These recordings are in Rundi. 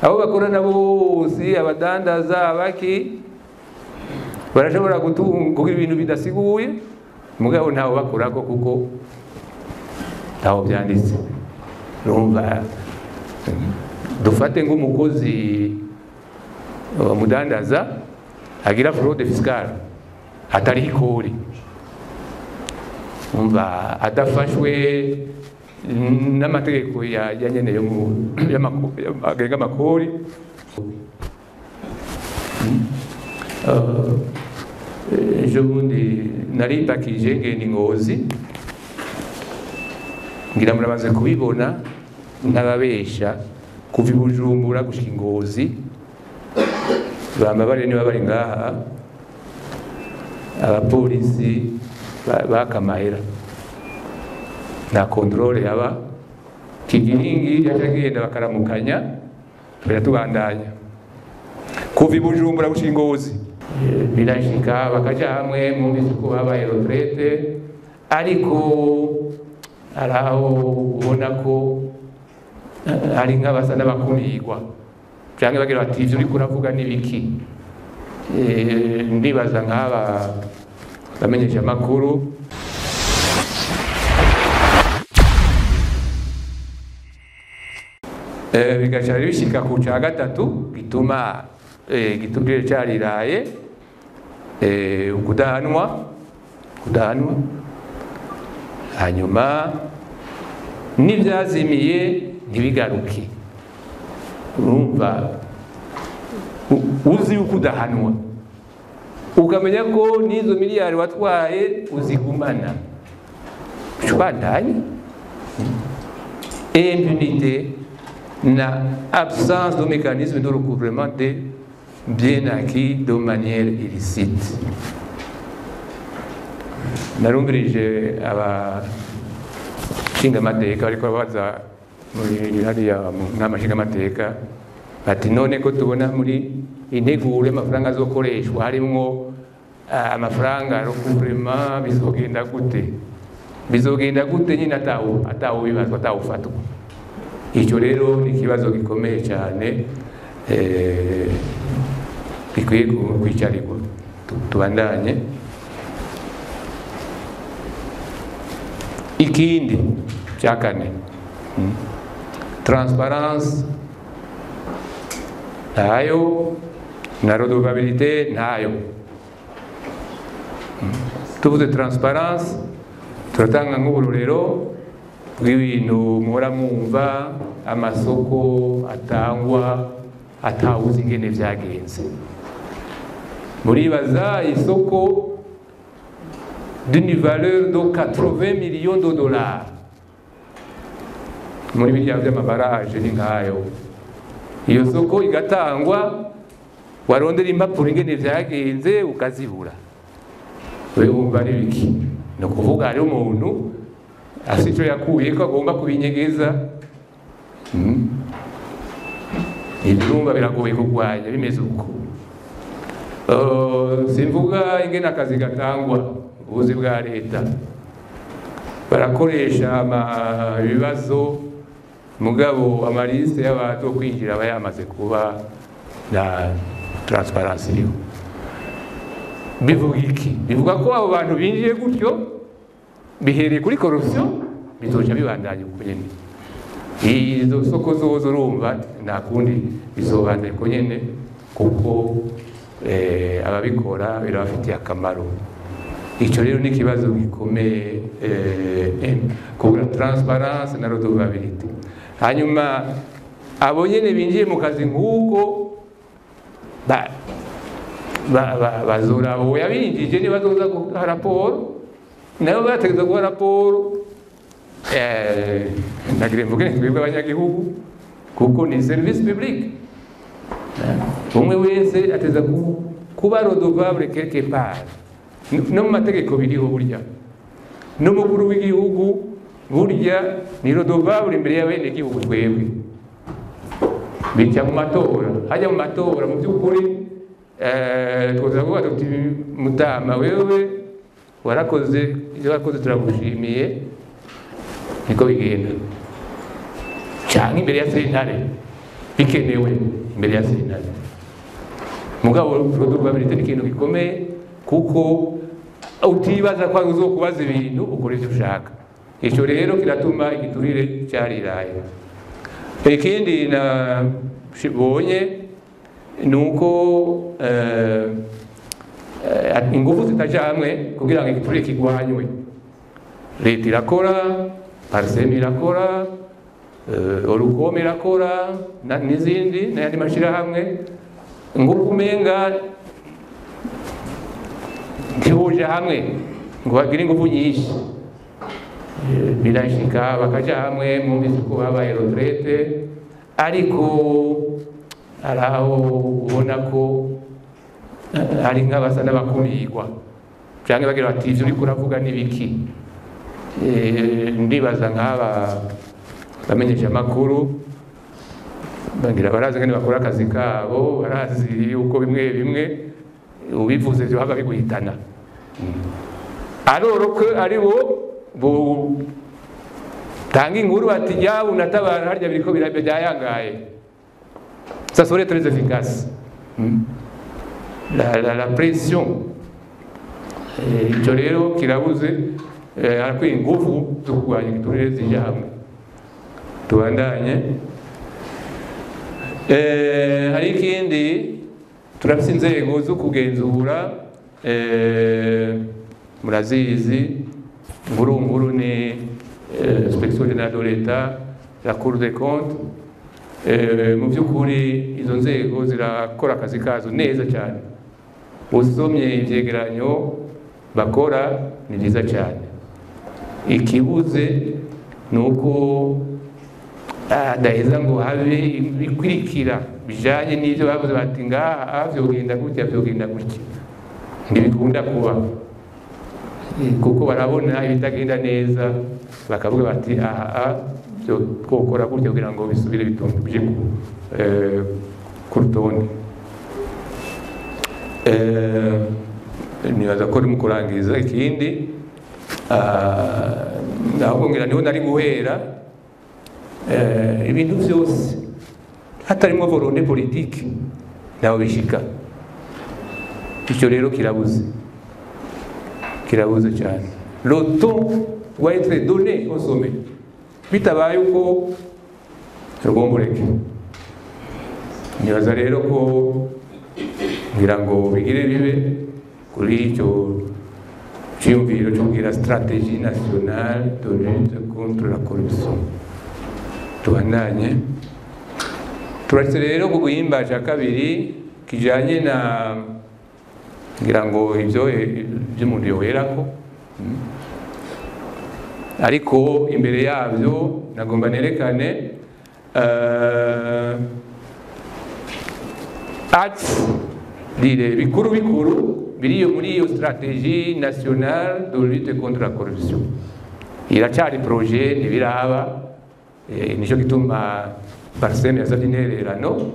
Abo bakorana bose, abadandaza, abaki, barashobora kugira ibintu bidasiguye, mugabo ntawe bakorako kuko ntaho byanditse. Urumva, dufate nk'umukozi mudandaza agira fraude fiscale atari ikori, umva adafashwe n'amategeko ya nyene yo agenga amakori. Ejo bundi naripakije ngenda Ngozi, ngira muramaze kubibona, ntababesha, kuva i Bujumbura gushika i Ngozi, bamba bari niba bari ngaha, abapolisi bakamahera, nta controle yaba. Kigiringi yacagenda bakaramukanya, tugatubandanya kuva i Bujumbura gushika i Ngozi. Birashika bakaja hamwe, mwumvise ko habaye retraite, ariko araho ubona ko ari nk'abasa n'abakumirwa, canke bagira bati ivyo uriko uravuga n'ibiki. Ndibaza nk'aba bamenyesha amakuru. Bigaca bishika ku ca gatatu gituma gitumire cariraye, kudahanwa. Hanyuma n'ivyazimiye ntibigaruke. Urumva uzi yuko udahanwa, ukamenya ko n'izo miliyari watwaye uzigumana, ubandanye. Impunité na absence de mécanisme de recouvrement des biens acquis de manière illicite. Narumvirije abashingamateka bariko babaza muri hariya mu nama nshingamateka, bati none ko tubona muri integuro y'amafaranga azokoreshwa harimwo amafaranga recouvrement, bizogenda gute? Bizogenda gute nyine atawubibazwa, atawufatwa? Icyo rero ni ikibazo gikomeye cyane, gikwiye kwicarirwa. Tubandanye. Ikindi cya kane, transparence ntayo, na redevabilité ntayo. Tuvuze transparence, turatanga nk'uburorero bw'ibintu muhora mwumva, amasoko atangwa atawuzi ingene vyagenze. Muribaza isoko d'une valeur de 80 millions de dollars muri biriya vy'amabaraje ni nkayo, iyo soko igatangwa, warondera impapuro ingene vyagenze ukazibura. Wewe wumva ari biki? Ni ukuvuga hari umuntu afite ico yakuye ko agomba kubinyegeza. Ibirumba biragoye kurwanya bimeze uko. Simvuga ingene akazi gatangwa, ubuzi bwa leta barakoresha ibibazo, mugabo amaliste y'abantu kwinjira aba yamaze kuba na transparence iriho. Bivuga iki? Bivuga ko abo bantu binjiye gutyo bihereye kuri corruption, bizoca bibandanya uko nyene. Izo soko zozo urumva nta kundi, bizobandanya uko nyene, kuko ababikora birabafitiye akamaro. Icyo rero ni ikibazo gikomeye, kubura transparence na redevabilité. Hanyuma abo nyene binjiye mu kazi nk'uko bazora abo yabinjije, nibazoza guha raporo, nabo bategerezwa guha raporo. Ndagira mvuge twebwe abanyagihugu, kuko ni service public, umwe wese ateza kuba redevable quelque part. No mu mategeko biriho, burya n'umukuru w'igihugu burya ni redevable imbere y'abenegihugu. Twebwe bica mu matora, hajya mu matora, mu by'ukuri twoza kuvuga tuti mutama wewe warakoze ibyo wakoze, turagushimiye, niko bigenda, cyangwa imbere ya sentare. Bikenewe imbere ya sentare. Mugabo redevabilité ni ikintu gikomeye, kuko utibaza ko uzokubaza ibintu, ukora ivyo ushaka. Ico rero kiratuma igiturire cyariraye. Ikindi nabonye ni uko ingufu zitaja hamwe kugira ngo igiturire kigwanywe. Leta irakora, PARCEM irakora, OLUCOME irakora, n'izindi n'ayandi mashirahamwe, nguko umenga ntihuje hamwe ngo bagire ingufu nyinshi. Birashika bakaja hamwe, mwumvise ko babaye retraite, ariko hari aho ubona ko hari nk'abasa n'abakumirwa canke bagira bati ivyo uriko uravuga n'ibiki. Ndibaza nk'aba bamenyesha amakuru bagira barazi ngene bakora akazi kabo, barazi yuko bimwe bimwe ubivuze vyo haba biguhitana, alors que ari bo tanga inkuru bati jya unatabara harya biriko byayangaye. Ça serait très efficace, la pression. Icyo rero kirabuze, harakwiye ingufu zo kurwanya igiturire zija hamwe. Tubandanye. Hari ikindi, turafise inzego zo kugenzura, murazizi, nkuru nkuru ni Inspection générale de l'État, la Cour des comptes. Mu by'ukuri izo nzego zirakora akazi kazo neza cyane. Usomye ivyegeranyo bakora ni byiza cyane. Ikibuze ni uko adaheza ngo habe ibikurikira bijanye n'ivyo bavuze bati ngaha vyogenda gutya, vyogenda gutya. Ntibikunda kuba, kuko barabona ibitagenda neza bakavuga bati aha byo twokora gutya kugira ngo bisubire bitonde bije ku rutonde. Nibaza ko mu kurangiza ikindi, ahubwo ngira niho nari guhera, ibintu byose hatarimo volonté politique ntaho bishika. Icyo rero kirabuze, kirabuze cyane. Le ton doit être donné au sommet. Bitabaye uko rugomboreke. Nibaza rero ko ngira ngo bigire bibe kuri icyo cyiyumviro cyo kugira stratégie nationale de lutte contre la corruption. Tubandanye. Turetse rero ku guhimba cya kabiri kijanye na ngira ngo ibyo by'umuntu yoherako, ariko imbere yabyo nagomba nerekane ati dire bikuru bikuru biri muri iyo stratégie nationale de lutte contre la corruption. Iracyari projet, ntibiraba, nicyo gituma PARCEM yasabye intererano.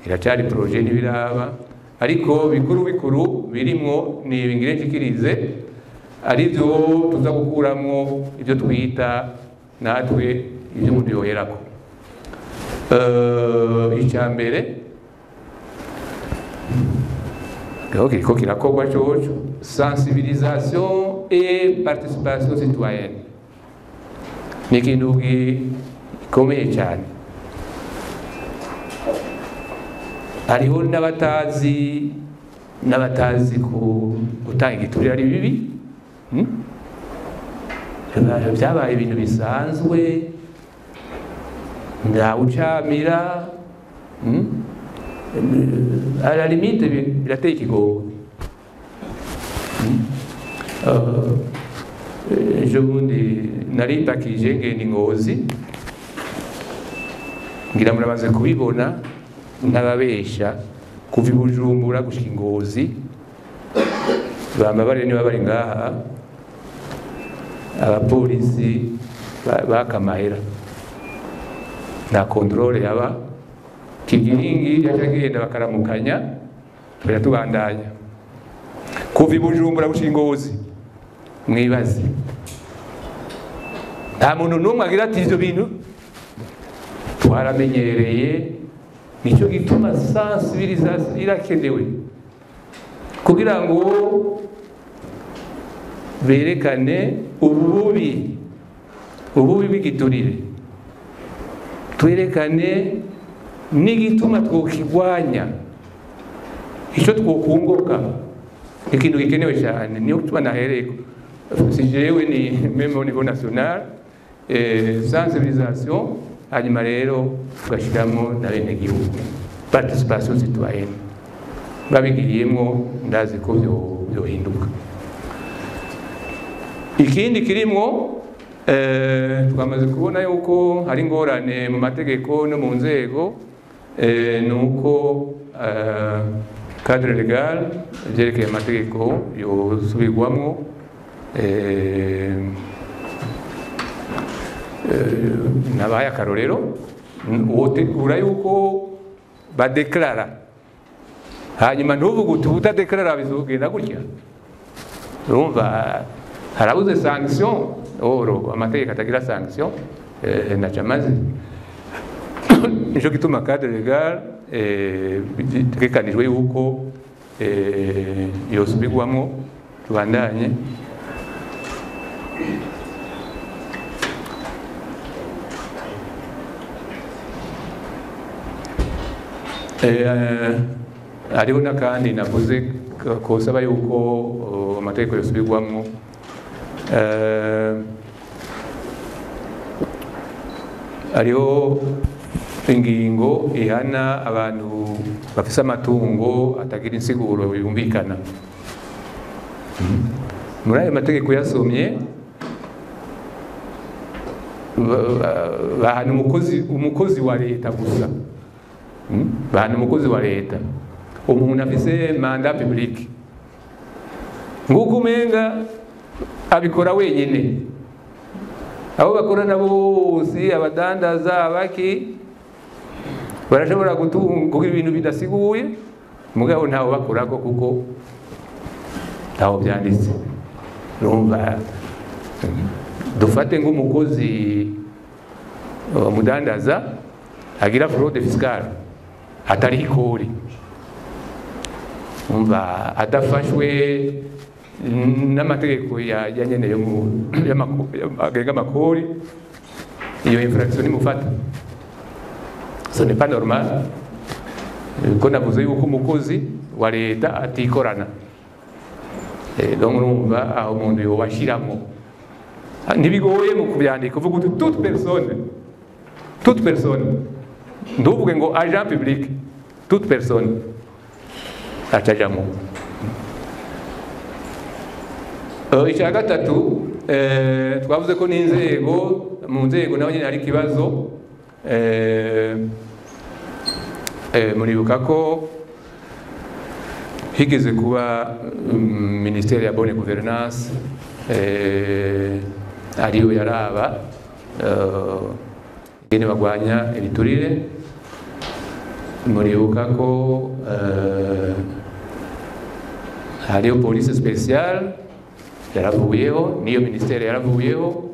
Iracyari projet, ntibiraba, ariko bikuru bikuru birimwo ni ibingire nshikirize, arivyo tuza gukuramwo ibyo twita natwe ibyo umuntu yoherako. Icya mbere kiriko kirakorwa coco, sensibilisation et participation citoyenne, ni ikintu gikomeye cyane. Hariho n'abatazi gutanga igiturire ari bibi. Byabaye ibintu bisanzwe, ntawucamira, à la limite birateye ikigongo. Ejo bundi naripakije ngenda i Ngozi, ngira murabaze kubibona, ntababesha, kuva i Bujumbura gushika i Ngozi, bambabare niba bari ngaha, abapolisi bakamahera, nta contrôle yaba. Kigiringi yaca agenda bakaramukanya, tukajya tubandanya. Kuva i Bujumbura gushika i Ngozi, mwibaze, nta muntu n'umwe agira ati ivyo bintu twaramenyereye. Nicyo gituma sensibilisation irakenewe kugira ngo berekane ububi bw'igiturire, twerekane n'igituma twokigwanya, icyo twokunguka. Ikintu gikenewe cyane niyo gituma nahereye si jewe ni même au niveau national, sensibilisation, hanyuma rero tugashyiramo na bene gihugu participation citoyenne, babigiriyemo ndazi ko byohinduka. Ikindi kirimwo, twamaze kubona yuko hari ingorane mu mategeko no mu nzego, nuko cadre legal byerekeye amategeko yosubirwamo, nabaye akarorero wotegura yuko badeklara, hanyuma ntuvuge uti utadeklara bizogenda gutya. Urumva harabuze sanction, oro amategeko atagira sanction naca amaze. Nico gituma cadre legal bitegekanijwe yuko yosubirwamo. Tubandanye. Hariho n'akandi navuze kosaba yuko amategeko yosubirwamo, hariho ingingo ihana abantu bafise amatungo atagira insiguro yumvikana. Muri ayo mategeko yasomye bahana umukozi wa leta gusa, bahana umukozi wa leta, umuntu afise mandat public, nguko umenga abikora wenyine, abo bakorana bose abadandaza abaki barashobora gutunga ibintu bidasiguye, mugabo ntawe bakorako kuko ntaho byanditse. Urumva dufate nk'umukozi mudandaza agira fraude fiscale atari ikori, umva adafashwe n'amategeko ya nyene yo agenga amakori, iyo infraction imufata. Ce n'est pas normal ko navuze yuko umukozi wa leta atikorana. Donc urumva aho umuntu yobashiramo ntibigoye mu kubyandika, uvuga uti toute personne, nduvuge ngo agent public, toute personne atajamo. Icya gatatu, twavuze ko n'inzego, mu nzego naho nyine hari ikibazo. Muribuka ko higeze kuba ministeri ya bonne gouvernance, ariyo yaraba ingene bagwanya ibiturire. Muribuka ko hariyo police spéciale yaravuyeho, niyo ministeri yaravuyeho.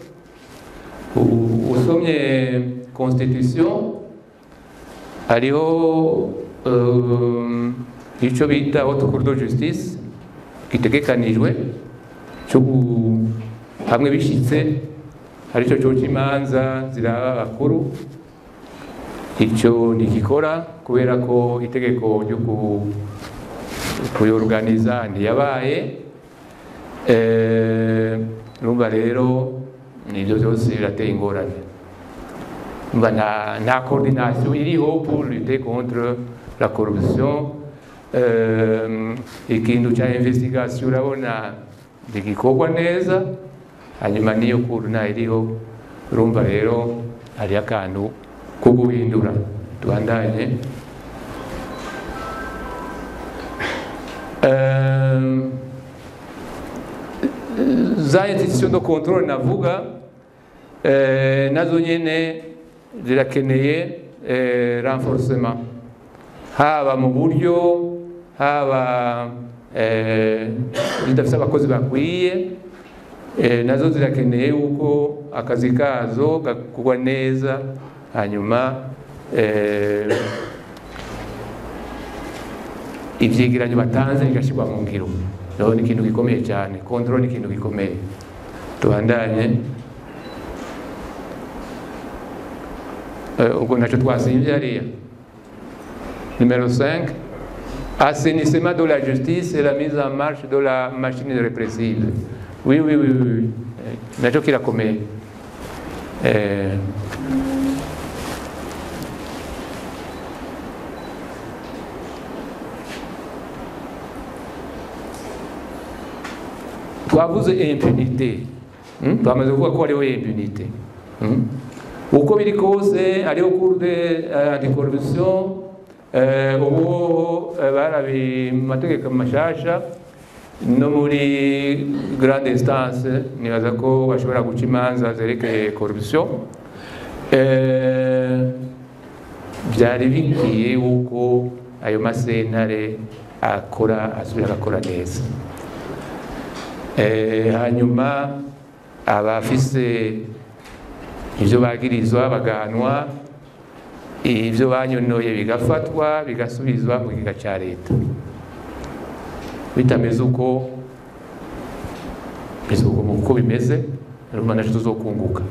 Usomye constitution hariho icyo bita haute cour de justice gitegekanijwe cyo hamwe bishitse hari cyo cyo imanza ziraba bakuru, icyo ntigikora kubera ko itegeko ryo kuyorganiza ntiyabaye. Urumva rero nibyo byose birateye ingorane. Nta coordination iriho pour lutter contre la corruption. Ikintu cya investigation urabona ntigikorwa neza, hanyuma niyo kuru nta iriho. Urumva rero hari akantu ko guhindura. Tubandanye. Za institution de contrôle navuga nazo nyene zirakeneye renforcement, haba mu buryo, haba zidafise abakozi bakwiye, nazo zirakeneye yuko akazi kazo gakorwa neza, hanyuma Ivyegeranyo batanze bigashyirwa mu ngiro. Naho ni ikintu gikomeye cyane, control ni ikintu gikomeye. Tubandanye. Ubwo ntacyo twasimvye hariya. Numéro 5, assainissement de la justice et la mise en marche de la machine répressive. Oui, oui, oui, oui. Nacyo kirakomeye. Twavuze impunité. Twamaze kuvuga ko hariho impunité. Uko biri kose hariho cour de anticorruption. Ubu barabi mategeko mashasha no muri grande instance nibaza ko bashobora guca imanza zerekeye corruption. Byari bikwiye uko ayo masentare akora, asubira agakora neza. Hanyuma abafise ivyo bagirizwa bagahanwa, ivyo banyonoye bigafatwa bigasubizwa mu kigega ca leta. Bitameze uko uko bimeze, urumva naco tuzokunguka.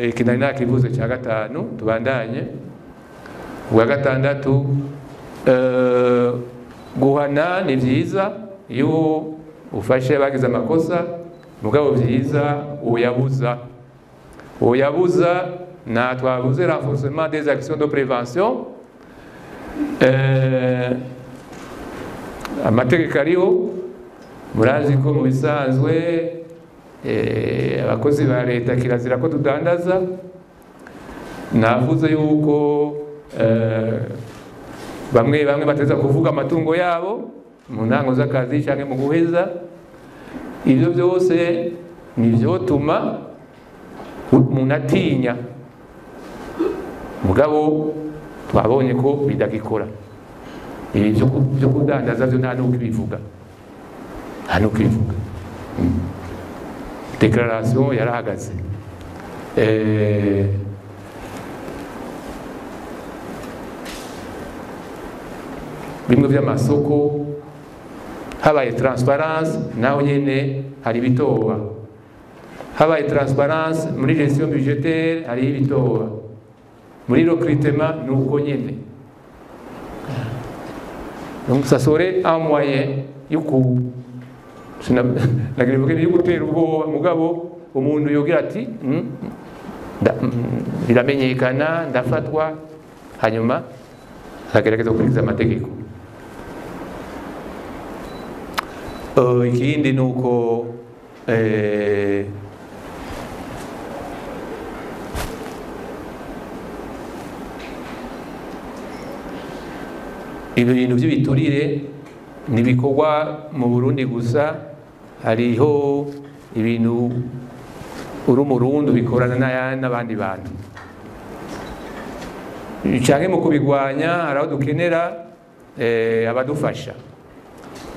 Iki nari nakivuze cya gatanu, tubandanye. Ubwa gatandatu, guhana ni vyiza iyo ufashe bagize amakosa, mugabo vyiza uyabuza. Uyabuza na twavuze renforcement des actions de prévention. Amategeko ariho, murazi ko mu bisanzwe abakozi ba leta kirazira ko tudandaza. Navuze yuko bamwe bamwe bateza kuvuga amatungo yabo mu ntango z'akazi canke mu guheza. Ivyo byose nivyotuma umuntu atinya, mugabo twabonye ko bidagikora. Ibi byo kudandaza byo nta n'uko nta n'uko ibivuga. Declaration yarahagaze. Bimwe by'amasoko habaye transparence, naho nyene hari bitoba. Habaye transparence muri gestion budgétaire, hari ibitoba. Muri recrutement nuko nyene. Donc ça serait un moyen yuko nagira yo gutera ubwoba, mugabo umuntu yogira ati biramenyekana ndafatwa, hanyuma akagerageza gukurikiza amategeko. Ikindi nuko ibintu by'ibiturire ntibikorwa mu Burundi gusa, hariho ibintu uri umurundi bikorana n'abandi bantu. Canke mu kubigwanya hari aho dukenera abadufasha.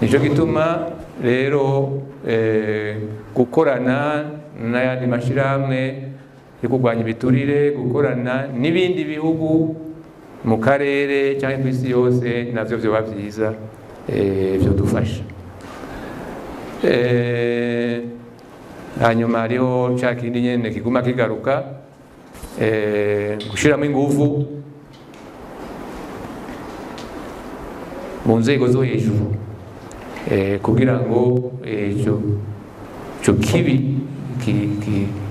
Nico gituma rero gukorana n'ayandi mashirahamwe yo kurwanya ibiturire, gukorana n'ibindi bihugu mu karere cyangwa ku isi yose, navyo vyoba vyiza, vyodufasha. Hanyuma hariho ca kindi nyene kiguma kigaruka, gushiramo inguvu mu nzego zo hejuru, kugira ngo ico kibi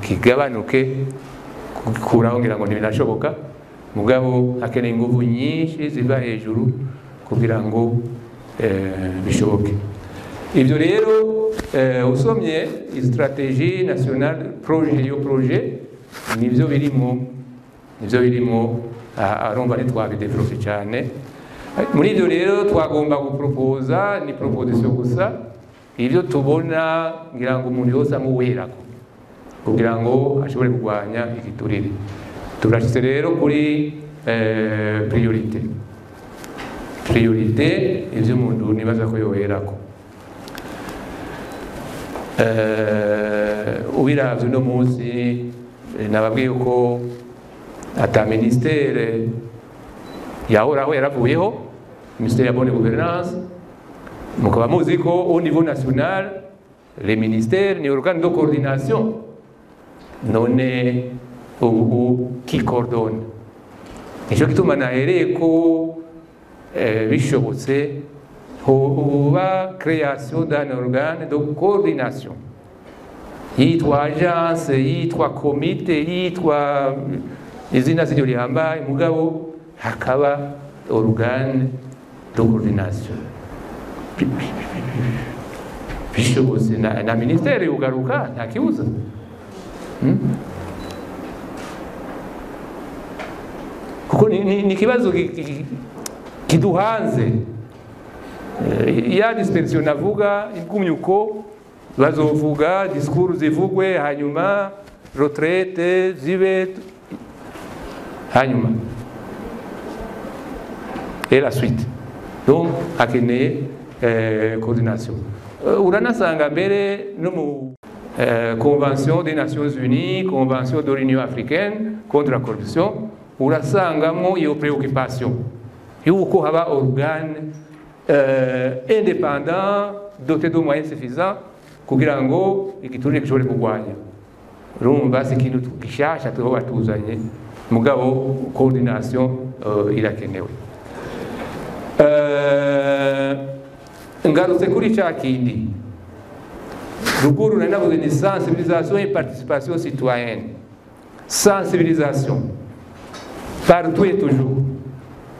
kigabanuke. Kukuraho ngira ngo ntibinashoboka, mugabo hakeneye inguvu nyinshi ziva hejuru kugira ngo bishoboke. Ibyo rero usomye stratégie nationale projet, yo projet nivyo birimo, arumva ntitwabidevelope cyane. Muri ibyo rero twagomba gupropoza, ni proposition gusa, ibyo tubona ngira ngo umuntu yose amuwerako kugira ngo ashobore kurwanya igiturire. Turashitse rero kuri priorité. Priorité ivyo umuntu nibaza ko yoherako. Ubiravye uno munsi nababwiye ko ata ministere Yahoraho yaravuyeho, ministère ya bonne gouvernance. Mukaba muzi ko au niveau national les ministères ni organe de coordination, none ubu qui coordonne? Nico gituma nahereye ko bishobotse hoba création d'un organe de coordination, yitwa agence, yitwa comité, yitwa izina ziryo rihambaye, mugabo hakaba organe de coordination. Bishobotse na ministère yugaruka nta kibuza. Kuko ni kibazo kiduhanze. Ya dispersion navuga igumye uko bazovuga discours zivugwe, hanyuma retraite zibe, hanyuma et la suite. Donc hakeneye coordination. Uranasanga mbere no mu Convention des Nations Unies, Convention de l'Union africaine contre la corruption, urasangamo iyo préoccupation yuko haba organe indépendant doté de moyens suffisants kugira ngo igiturire gishobore kurwanya. Urumva si ikintu gishasha tuba tuzanye, mugabo coordination irakenewe. Ngarutse kuri cya kindi ruguru nari navuze ni sensibilisation et participation citoyenne. Sensibilisation partout et toujours.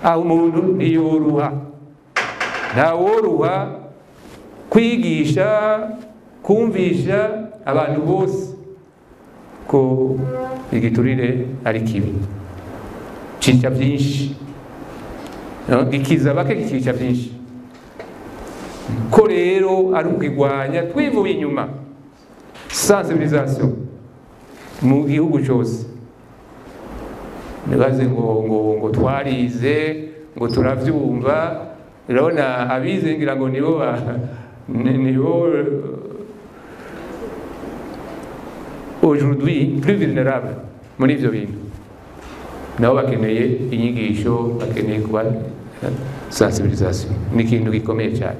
Aho umuntu ntiyoroha, ntaworoha kwigisha kumvisha abantu bose ko igiturire ari kibi, cica byinshi, gikiza bake kikica byinshi. Ko rero ari ukigwanya twivuye inyuma, sensibilisation mu gihugu cyose. Nibaze ngo ngo ngo twarize ngo turavyumva, urabona abize ngira ngo nibo nibo aujourd'hui plus vulnérable muri ivyo bintu, nabo bakeneye inyigisho, bakeneye kuba sensibilisation. Ni ikintu gikomeye cyane.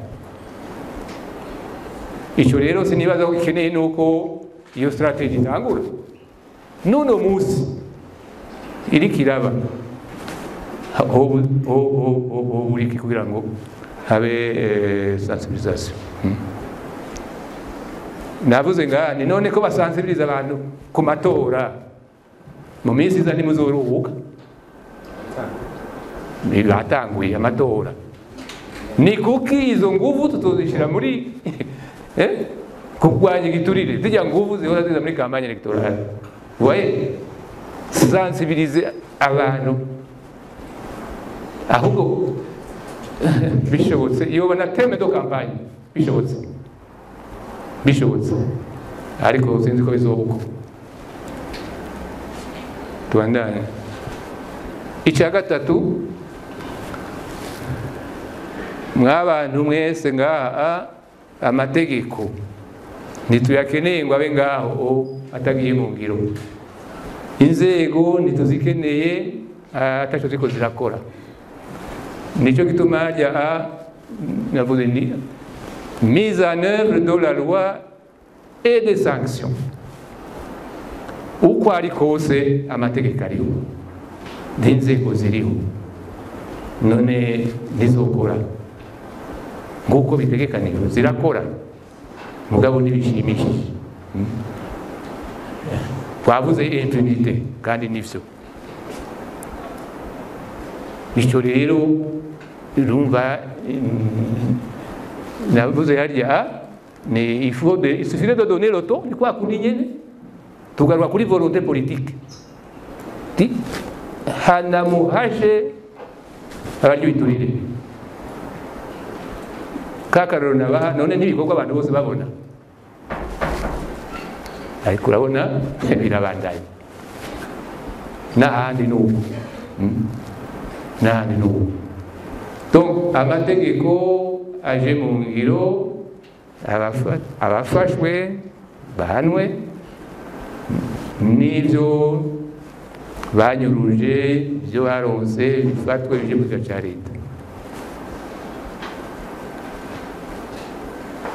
Ico rero sinibaza ko gikeneye nuko iyo strategy itangura nuno musi iriko iraba ho kugira ngo habe sensibilisation. Navuze nga ni none ko basensibiliza abantu ku matora mu minsi iza ntimuzoruhuka, batanguye amatora. Ni kuki izo nguvu tutozishira muri kurwanya igiturire? Zijya nguvu zihora ziza muri campagne électorale. Voyez, sensibiliser abantu ahubwo bishobotse iyo bana thème de campagne bishobotse bishobotse, ariko sinzi ko bizoba. Tubandane. Icya gatatu, mwabantu mwese ngaha amategeko ntituyakeneye ngo abe ngaho atagiye mu ngiro. Inzego ntituzikeneye ataco ziko zirakora. Nico gituma hajya navuze ni mise en œuvre de la loi et des sanctions. Uko ari kose amategeko ariho, n'inzego ziriho, none ntizokora nk'uko bitegekanijwe, zirakora mugabo ntibishimishije. Twavuze impunité kandi nivyo. Icyo rero urumva navuze harya ni il faut de, il suffit de donner le ton, ni kwa kundi nyene tugaruka kuri volonté politique. Ti hanamuhashe abaryo kakaroro nabaha none n'ibikorwa abantu bose babona, ariko urabona birabandanye n'ahandi n'ubu n'ahandi n'ubu. Donc amategeko aje mu ngiro, abafashwe bahanwe, n'ibyo Banyuruje ibyo baronse bifatwe bije mu kigega cya leta.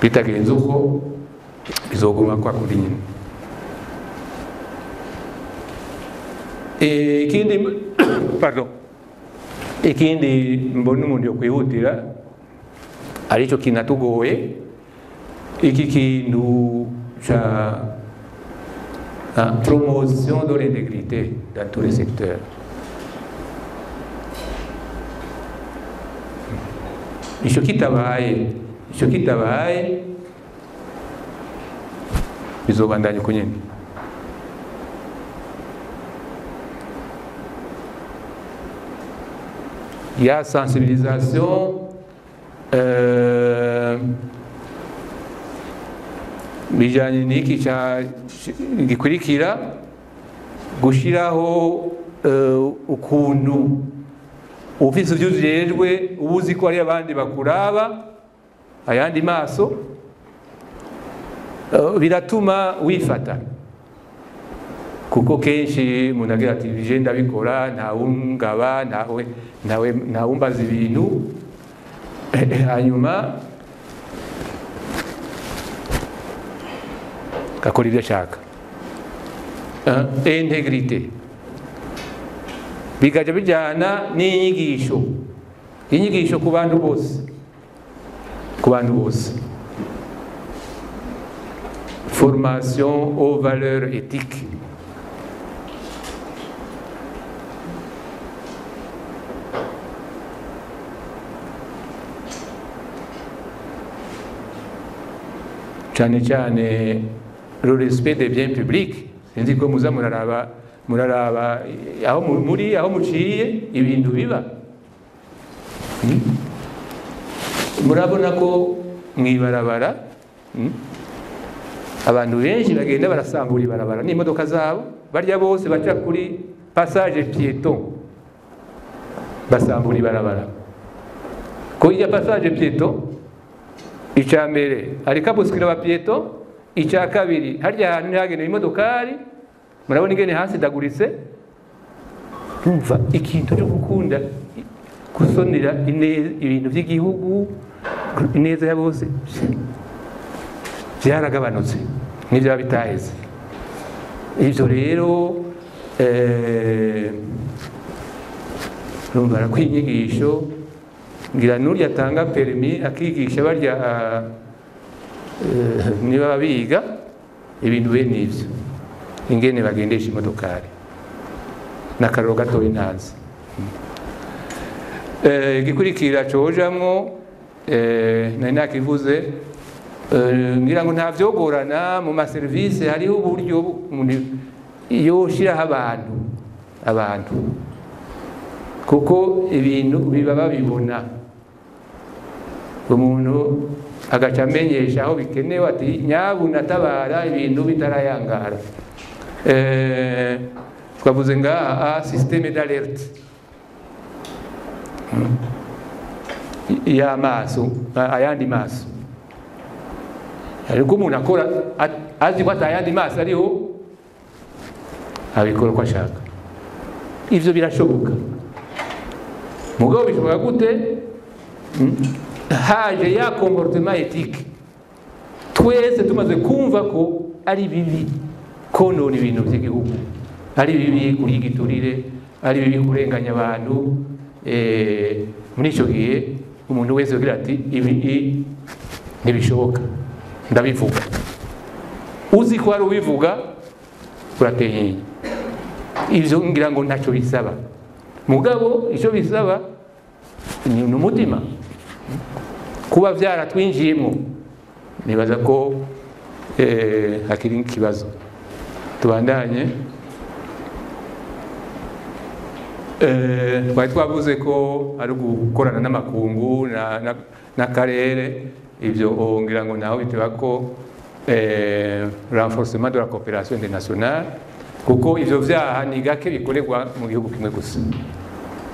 Bitagenze uko bizoguma kwa kuri nyine. Ikindi, pardon, ikindi mbona umuntu yo kwihutira aricyo kinatugoye, iki kintu ca promotion de l'intégrité dans tous les secteurs. Ico kitabaye bizobandanya uko nyene. Ya sensibilisation bijanye n'iki gikurikira, gushiraho ukuntu ufise ivyo ujejwe ubuzi ko ari abandi bakuraba ayandi maso, biratuma wifata, kuko kenshi umuntu agira ati je ndabikora ntawungaba ntawe ntawumbaza ibintu, hanyuma akora ibyo ashaka. Integrité bigaja bijyana n'inyigisho, inyigisho ku bantu bose, ku bantu bose, formation aux valeurs éthiques. Cyane cyane le respect des biens publics. Sinzi ko muza muraraba aho muri, aho muciye ibintu biba. Murabona ko mwibarabara abantu benshi bagenda barasambura ibarabara n'imodoka zabo, barya bose baca kuri passage piéton basambura ibarabara. Ko ijya passage piéton, icya mbere hari kabusikira ba piéton, icya kabiri harya hantu ntihagenewe imodokari, murabona ingene hasi daguritse. Umva ikintu cyo gukunda gusonera ibintu by'igihugu, ineza ya bose byaragabanutse n'ibyo bitaheze. Ibyo rero urumva ko inyigisho ngira n'urya atanga permis akigisha barya niba biga ibintu bene ivyo, ingene bagendesha imodokari n'akaroro gatoyi ntazi. Igikurikira cojamwo nari nakivuze, ngira ngo nta vyogorana mu maserivisi, hariho uburyo umuntu yoshiraho abantu kuko ibintu biba babibona, umuntu agaca amenyesha aho bikenewe ati nyabuna tabara ibintu bitarayangara. Twavuze ngaha système d'alerte y'amaso, ayandi maso, ariko umuntu akora azi ko atayandi maso ariho, abikora uko ashaka. Ivyo birashoboka, mugabo bishoboka gute? Haje ya comportement éthique, twese tumaze kumva ko ari bibi konona ibintu by'igihugu, ari bibi kurya igiturire, ari bibi kurenganya abantu. Muri icyo gihe umuntu wese agira ati ibi ntibishoboka, ndabivuga. Uzi ko ari ubivuga urateye. Ivyo ngira ngo ntacyo bisaba, mugabo icyo bisaba ni umutima, kuba byaratwinjiyemo. Nibaza ko hakiri ikibazo. Tubandanye. Twari twavuze ko ari gukorana n'amakungu n'akarere, ibyo ngira ngo naho biteba ko renforcement de la coopération internationale, kuko ivyo vyaha ni gake bikorerwa mu gihugu kimwe gusa,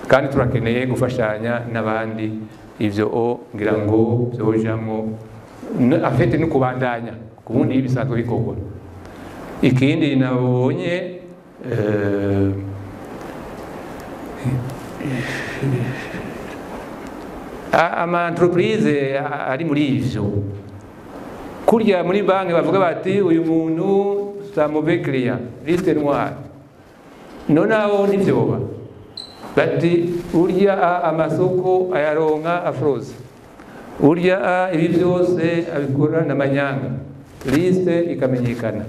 kandi turakeneye gufashanya n'abandi. Ivyo ngira ngo byojamwo afete no kubandanya kubundi bisanzwe bikorwa. Ikindi nabonye Ama entreprise ari muri ivyo, kurya muri banki bavuga bati uyu muntu c'est un mauvais client, liste noire. None aho ntivyoba bati urya amasoko ayaronka afroze, urya ibi byose abikora n'amanyanga, liste ikamenyekana.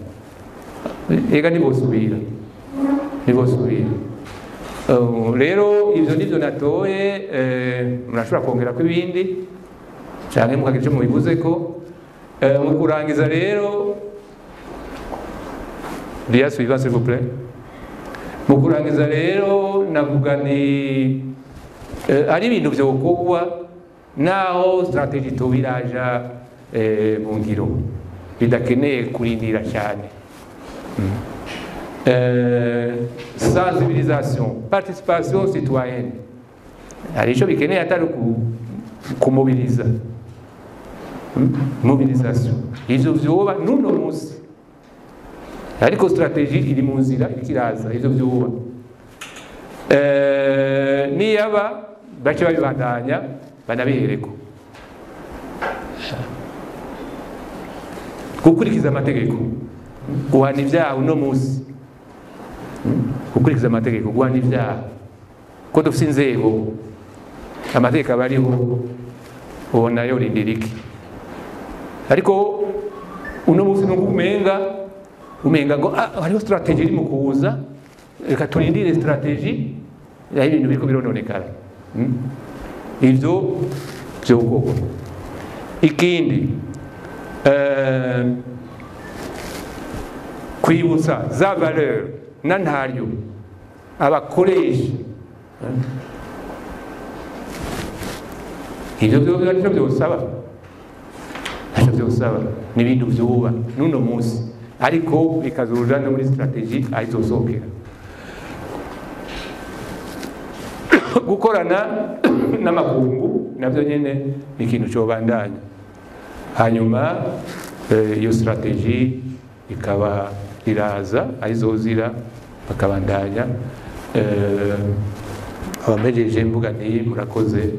Ega ntibosubira. Rero ivyo nivyo natoye. Murashobora kongera ko ibindi canke mukagira ico mubivuze ko. Mu kurangiza rero, dia suivant s'il vous plaît. Mu kurangiza rero navuga ni ari ibintu vyokorwa naho stratégie tobiraja mu ngiro, bidakeneye kurindira cyane. Sensibilisation, participation citoyenne, hari ico bikeneye atari kumobiliza. Mobilisation ivyo vyoba n'uno munsi, ariko stratégie iri mu nzira ikiraza, ivyo vyoba niyaba bace babibandanya banabihereko. Gukurikiza amategeko, guhana ibyaha uno munsi, gukurikiza amategeko, guhana ibyaha, ko dufite inzego, amategeko aba ariho, ubona yo rindira iki. Ariko uno munsi nuko umenga ngo hariho stratégie iri mu kuza, reka turindire stratégie, aho ibintu biriko birononekara. Ivyo vyokorwa. Ikindi, kwibutsa za valeur na ntaryo abakoresha, ivyo ntacyo byosaba, ntacyo byosaba, ni ibintu vyuba n'uno munsi, ariko bikazoja no muri stratégie ayizosokera. Gukorana n'amakungu navyo nyene ni ikintu cobandanya. Hanyuma iyo stratégie ikaba iraza ayizozira bakabandanya. Abampejeje mvuga nti murakoze.